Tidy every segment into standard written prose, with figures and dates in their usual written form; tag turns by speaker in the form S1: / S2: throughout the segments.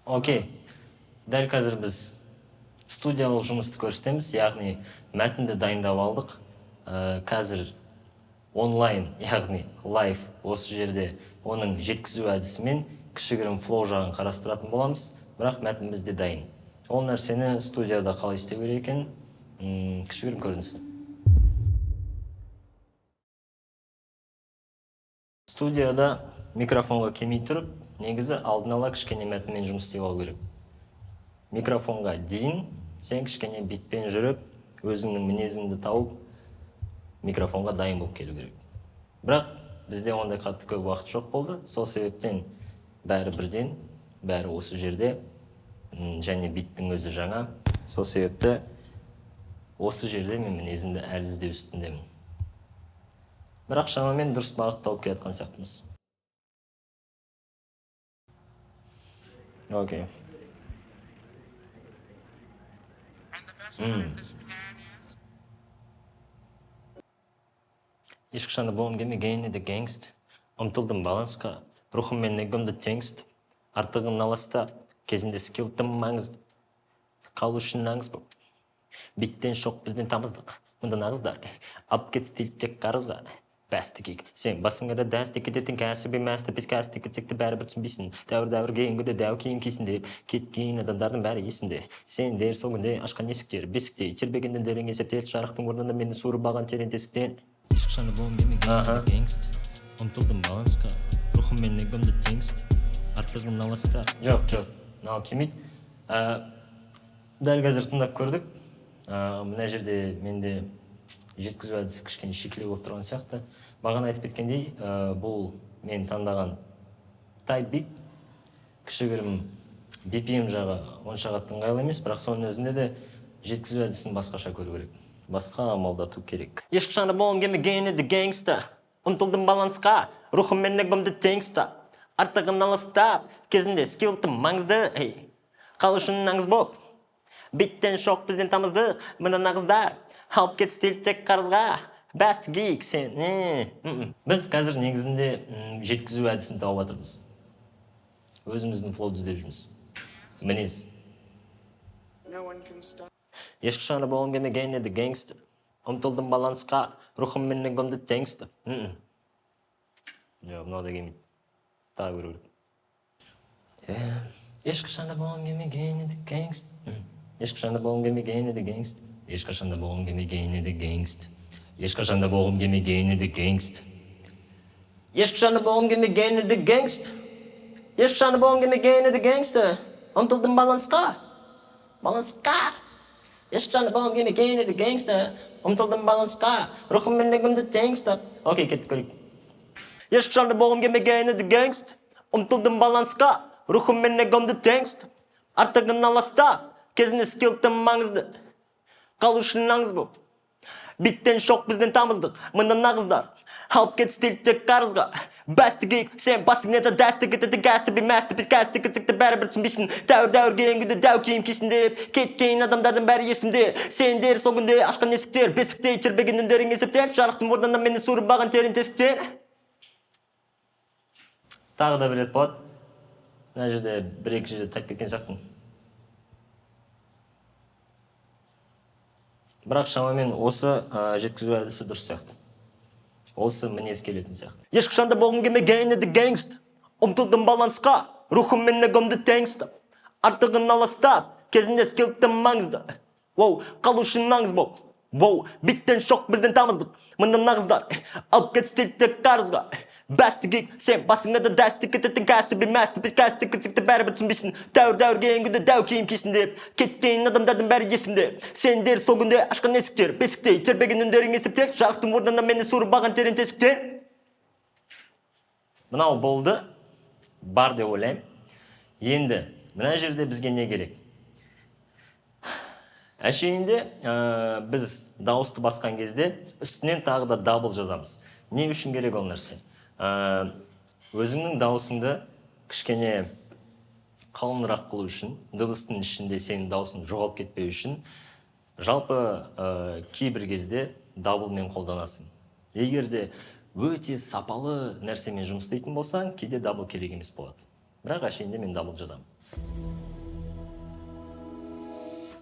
S1: Окей, дәл қазір біз студиялық жұмысты көрсетеміз, яғни мәтінді дайындап алдық. Қазір онлайн, яғни live, осы жерде оның жеткізу әдісімен кішігірім flow жағын қарастыратын боламыз, бірақ мәтін бізде дайын. Ол нәрсені студияда қалай істеу керек екенін кішігірім көрінісі. Студияда микрофонға келмей тұрып, негізі алдын ала кішкене мәтінмен жұмыс істеп алу керек. Микрофонға дейін сен кішкене битпен жүріп, өзіңнің мінезіңді тауып, микрофонға дайын болып келу керек. Бірақ бізде ондай қатты көп уақыт жоқ болды, сол себептен бәрі бірден, бәрі осы жерде, және биттің өзі жаңа, сол себепті осы жерде мен мінезімді әлі іздеу үстіндемін. Бірақ шамамен дұрыс бағыт тауып келе жатқан сияқтымыз. Окей. Ешқашан да болғым келмеген еді gangsta. Ұмтылдым балансқа, рухым мен эгомды тең ұстап, артығын аластап, кезінде skill тым маңызды. Қалу үшін аңыз боп. Биттен шоқ бізден тамыздық. Мұнда нағыздар. Алып кет стиль тек қарызға. Бәсті кик. Сен басыңа да дәсті кететін кәсіби мәсті. Біз кәсті кетсек те бәрібір түсінбейсің. Дәуір-дәуір кейінгіде дәу киім кисін деп. Кеткен адамдардың бәрі есімде. Сендер сол күнде ашқан есіктер бесіктей. Тербеген діндерің есептел жарықтың орнына мені суырып алған терең тесіктен. Ешқашан да болғым келмеген gangsta. Ұмтылдым балансқа, рухым мен эгомды тең ұстап, артығын аластап. Жоқ, жоқ, мынау келмейді. Дәл қазір тыңдап көрдік. Мына жерде менде жеткізу әдісі кішкене шикілеу болып тұрған сияқты. Бағана айтып кеткендей, бұл мен таңдаған type beat кішігірім BPM жағы онша қатты ыңғайлы емес, бірақ соның өзінде де жеткізу әдісін басқаша көру керек. Басқа амалдату керек. Ешқашан да болғым келмеген еді gangsta. Ұмтылдым балансқа, рухым мен эгомды тең ұстап, артығын аластап, кезінде skill тым маңызды, ей. Қалу үшін аңыз боп. Биттен шоқ бізден тамыздық, мына нағыздар. Алып кет стиль тек қарызға. Бәсті гик сен. Біз қазір негізінде жеткізу әдісін тауып жатырмыз. Өзіміздің flow ды іздеп жүрміз. Мінез. Ешқашан да болғым келмеген еді gangsta. Ұмтылдым балансқа, рухым мен эгомды тең ұстап. Жоқ, мынау да келмейді. Тағы көру керек. Ешқашан да болғым келмеген еді gangsta. Ешқашан да болғым келмеген еді gangsta. Ешқашан да болғым келмеген еді gangsta. Ешқашан да болғым келмеген еді gangsta. Ешқашан да болғым келмеген еді gangsta. Ешқашан да болғым келмеген еді gangsta. Ұмтылдым балансқа. Балансқа. Ешқашан да болғым келмеген еді gangsta. Ұмтылдым балансқа. Рухым мен эгомды тең ұстап. Окей, кеттік, көрейік. Ешқашан да болғым келмеген еді gangsta. Ұмтылдым балансқа. Рухым мен эгомды тең ұстап. Артығын аластап. Кезінде skill тым маңызды. Қалу үшін аңыз боп. Биттен шоқ бізден тамыздық. Мында нағыздар. Алып кет стиль тек қарызға. Бәсті кик, сен басыңа да дәсті кететін кәсіби мәсті. Біз кәсті кетсек те бәрібір түсінбейсің. Дәуір-дәуір кейінгіде дәу киім кисін деп. Кеткен адамдардың бәрі есімде. Сендер сол күнде ашқан есіктер бесіктей тербеген үндерің есептел. Жарықтың орнына мені суырып алған терең тесіктен. Тағы да бір рет болады. Мына жерде бір-екі жерде тайып кеткен сияқтымын. Бірақ шамамен осы жеткізу әдісі дұрыс сияқты. Осы мінез келетін сияқты. Ешқашан да болғым келмеген еді gangsta. Ұмтылдым балансқа, рухым мен эгомды тең ұстап. Артығын аластап, кезінде skill тым маңызды. Воу, қалу үшін аңыз боп. Воу, биттен шоқ бізден тамыздық. Мында нағыздар, алып кет стиль тек қарызға. Бәсті кик, сен басыңа да дәсті кететін кәсіби мәсті. Біз кәсті кетсек те бәрібір түсінбейсің. Дәуір-дәуір кейінгіде дәу киім кисін деп. Кеткен адамдардың бәрі есімде. Сендер сол күнде ашқан есіктер бесіктей тербеген үндерің есептел. Жарықтың орнына мені суырып алған терең тесіктен. Мынау болды, бар деп ойлаймын. Енді мына жерде бізге не керек? Әшейінде біз дауысты басқан кезде үстінен тағы да double жазамыз. Не үшін керек ол нәрсе? Өзіңнің дауысыңды кішкене қалыңырақ қылу үшін, дыбыстың ішінде сенің дауысың жоғалып кетпеу үшін, жалпы кейбір кезде double мен қолданасың. Егер де өте сапалы нәрсемен жұмыс істейтін болсаң, кейде double керек емес болады. Бірақ әшейінде мен double жазамын.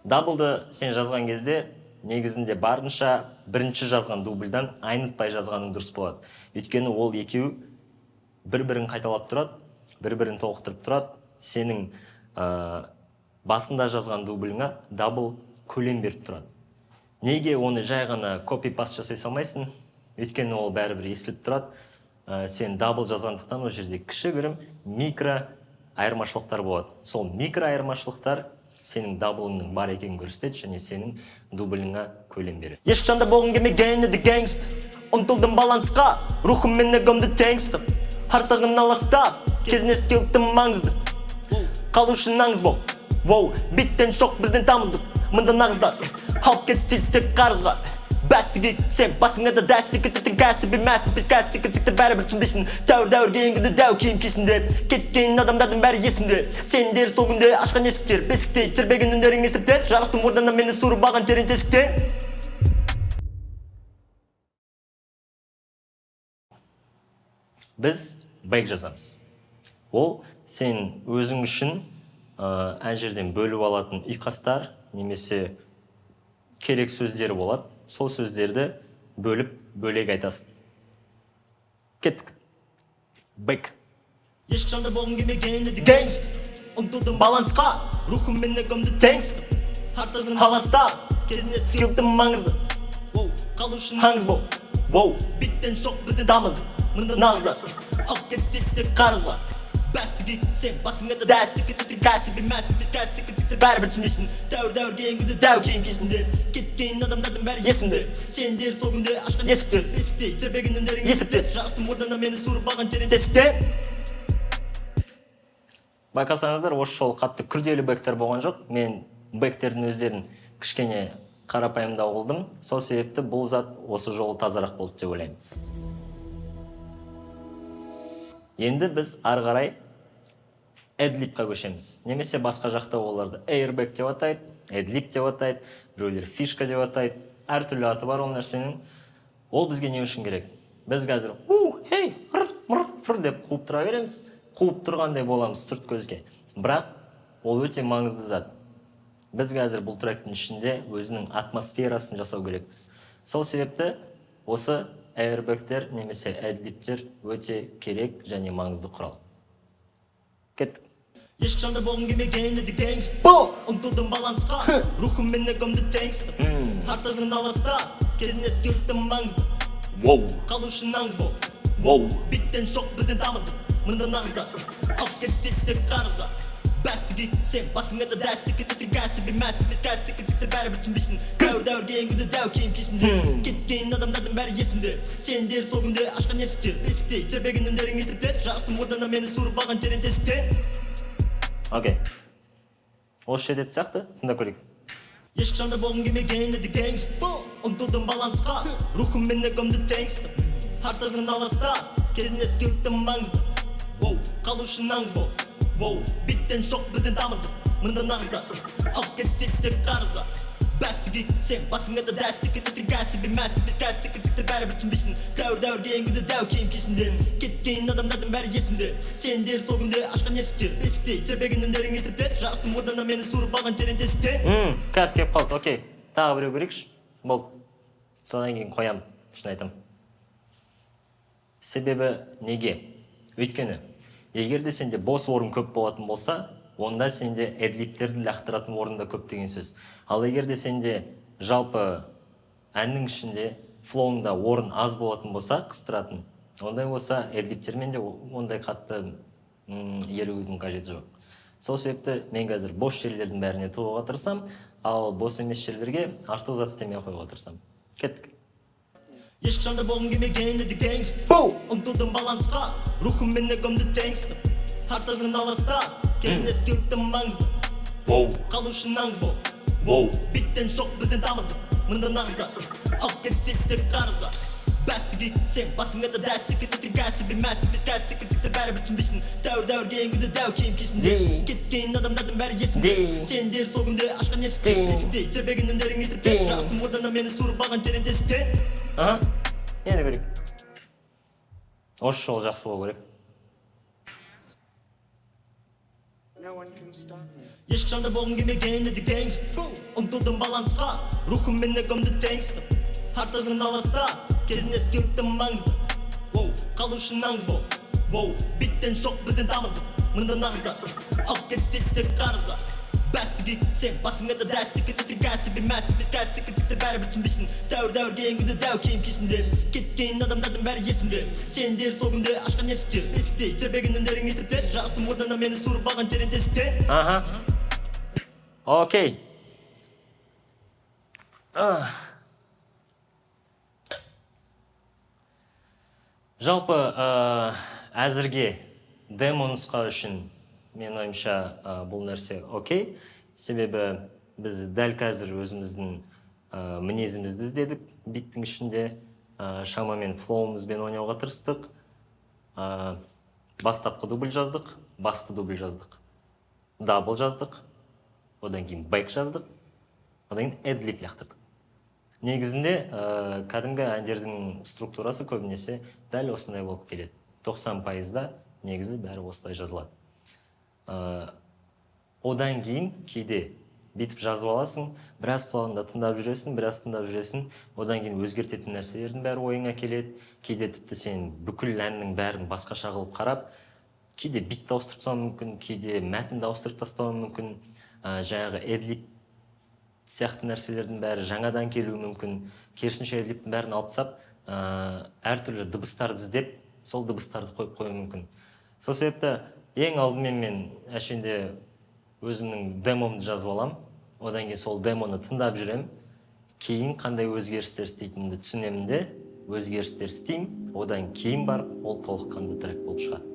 S1: Даблды сен жазған кезде негізінде барынша бірінші жазған дубльдан айнытпай жазғаның дұрыс болады. Өйткені ол екеуі бір-бірін қайталап тұрады, бір-бірін толықтырып тұрады. Сенің басында жазған дубліңа дабл көлем беріп тұрады. Неге оны жай ғана copy-paste жасай салмайсың? Өйткені ол бәрібір естіліп тұрады. Сен дабл жазғандықтан, ол жерде кішігірім микро айырмашылықтар болады. Сол микро айырмашылықтар сенің даблыңның бар екенін көрсетеді және сенің дубліңа көлем береді. Ешқашан да болғым келмеген еді гэнгст, ұмтылдым балансқа, рухым мен эгомды тең ұстап, артығын аластап, кезінде скилл тым маңызды, қалу үшін аңыз бол. Воу, биттен шоқ бізден тамыздық, мында нағыздар алып кет стиль тек қарызға. Бәс тігейік, сен басыңа да дәс тігетін кәсіби мәсті, біз кәсіп тіктер, бәрібір түсінбейсің. Тәуір дәуір кейінгіде дәу киім кисін деп кеткен адамдардың бәрі есімде. Сендер сол күнде ашқан есіктер бесіктей тербеген үндерің есептер, жарықтың орнына мені суырып алған терең тесіктен. Біз бэк жазамыз. Ол сен өзің үшін әр жерден бөліп алатын ұйқастар немесе керек сөздер болады. Сол сөздерді бөліп бөлек айтасың. Кеттік. Бэк. Ешқашан да болғым келмеген еді гэнгст, ұмтылдым балансқа, рухым мен эгомды тең ұстап, артығын аластап, кезінде скилл тым маңызды, қалу үшін аңыз бол. Воу, биттен шоқ бізден тамыздық, мында нағыздар алып кет стиль тек қарызға. Бәс тігейік, сен басыңа да дәс тігетін кәсіби мәсті, біз кәсіп тіктер, бәрібір түсінбейсің. Тәуір дәуір кейінгіде дәу киім кисін деп кеткен адамдардың бәрі есімде. Сендер сол күнде ашқан есіктер бесіктей тербеген үндерің есептер, жарықтың орнына мені суырып алған терең тесіктен. Байқасаңыздар, осы жолы қатты күрделі бэктер болған жоқ. Мен бэктердің өздерін кішкене қарапайымдау қылдым. Сол себепті бұл зат осы жолы тазарақ болды деп ойлаймын. Енді біз ары қарай эдлипқа көшеміз. Немесе басқа жақта оларды airbag деп атайды, эдлип деп атайды, біреулер фишка деп атайды. Әртүрлі аты бар ол нәрсенің. Ол бізге не үшін керек? Біз қазір у, хей, р, мыр, фр деп қуып тұра береміз. Қуып тұрғандай боламыз сырт көзге. Бірақ ол өте маңызды зат. Біз қазір бұл тректің ішінде өзінің атмосферасын жасау керекпіз. Сол себепті осы airbagтер немесе эдлиптер өте керек және маңызды құрал. Кеттік. Ешқашан да болғым келмеген еді гэнгст, ұмтылдым балансқа, рухым мен эгомды тең ұстап, артығын аластап, кезінде скилл тым маңызды, қалу үшін аңыз бол. Воу, биттен шоқ бізден тамыздық, мында нағыздар алып кет стиль тек қарызға. Бәс тігейік, сен басыңа да дәс тігетін кәсіби мәсті, біз кәсіп тіктер, бәрібір түсінбейсің. Дәуір дәуір кейінгіде дәу киім кисін деп кеткен адамдардың бәрі есімде. Сендер сол күнде ашқан есіктер бесіктей тербеген үндерің есептер, жарықтың орнына мені суырып алған терең тесіктен. Окей. Осы жерде сияқты, тыңдап көрейік. Ешқашан да болғым келмеген еді гэнгст, ұмтылдым балансқа, рухым мен эгомды тең ұстап, артығын аластап, кезінде скилл тым маңызды, қалу үшін аңыз бол. Воу, биттен шоқ бізден тамыздық, мында нағыздар алып кет стиль тек қарызға. Бәс тігейік, сен басыңа да дәс тігетін кәсіби мәсті, біз кәсіп тіктер, бәрібір түсінбейсің. Дәуір дәуір кейінгіде дәу киім кисін деп кеткен адамдардың бәрі есімде. Сендер сол күнде ашқан есіктер бесіктей тербеген үндерің есептер, жарықтың орнына мені суырып алған терең тесіктен. Қазір келіп қалды, окей. Тағы біреу көрейікші. Болды. Содан кейін қоямын, шын айтамын. Себебі неге? Өйткені егер де сенде бос орын көп болатын болса, онда сенде эдлиптерді лақтыратын орын да көп деген сөз. Ал егер де сенде жалпы әннің ішінде, флоуында орын аз болатын болса, қыстыратын, ондай болса, эдлиптермен де ондай қатты ерігудің қажеті жоқ. Сол себепті мен қазір бос жерлердің бәріне тығуға тырысамын, ал бос емес жерлерге артық зат істемей қоюға тырысамын. Кеттік. Ешқашан да болғым келмеген еді гэнгст, ұмтылдым балансқа, рухым мен эгомды тең ұстап, артығын аластап, кезінде скилл тым маңызды, қалу үшін аңыз бол. Воу, биттен шоқ бізден тамыздық, мында нағыздар алып кет стиль тек қарызға. Бәс тігейік, сен басыңа да дәс тігетін кәсіби мәсті, біз кәсіп тіктер, бәрібір түсінбейсің. Дәуір дәуір кейінгіде дәу киім кисін деп кеткен адамдардың бәрі есімде. Сендер сол күнде ашқан есіктер бесіктей тербеген үндерің есептер, жарықтың орнына мені суырып алған терең тесіктен. Аха, енді көрейік. Осы жолы жақсы болу керек.
S2: No one can stop me.
S1: Ешқашан да болғым келмеген еді gangsta. Ұмтылдым балансқа, рухым мен эгомды теңсті. Артығын аласта, кезінде скилл тым маңызды. Воу, қалу үшін аңыз бол. Воу, биттен жоқ бізден тамыздық. Мында нағыздар, алып кет стиль тек қарызға. Бәсті кит, сен басыңа да дәсті кетті, кәсіби мәсті, біз кәсті кетті, бәрібір түсінбейсің. Дәуір дәуір кейін күнде дәу киім кисін деп. Кеткен адамдардың бәрі есімде. Сендер сол күнде ашқан есіктер, бесіктей тербеген үндерің есептер. Жарықтың орнына мені суырып алған терең тесіктен. Аха. Окей. Ах. Жалпы, әзірге демо нұсқа үшін менің ойымша, бұл нәрсе окей. Себебі біз дәл қазір өзіміздің мінезімізді іздедік биттің ішінде, шамамен флоуымызбен ойнауға тырыстық. Бастапқы дубль жаздық, басты дубль жаздық, дабл жаздық, одан кейін бэк жаздық, одан кейін эдлиб лақтырдық. Негізінде, кәдімгі әндердің структурасы көбінесе дәл осындай болып келеді. 90%-да негізі бәрі осылай жазылады. Одан кейін кейде бүйтіп жазып аласың, біраз құлағыңда тыңдап жүресің, біраз тыңдап жүресің, одан кейін өзгертетін нәрселердің бәрі ойыңа келеді. Кейде тіпті сен бүкіл әннің бәрін басқаша қылып қарап, кейде битті ауыстырып тастауың мүмкін, кейде мәтінді ауыстырып тастауың мүмкін, жаңағы эдлиб сияқты нәрселердің бәрі жаңадан келуі мүмкін. Керісінше, эдлибтің бәрін алып тастап, әртүрлі дыбыстарды іздеп, сол дыбыстарды қойып қоюы мүмкін. Сол себепті ең алдымен мен әшейінде өзімнің демомды жазып аламын, одан кейін сол демоны тыңдап жүремін, кейін қандай өзгерістер істейтінімді түсінемін де, өзгерістер істеймін, одан кейін барып ол толыққанды трек болып шығады.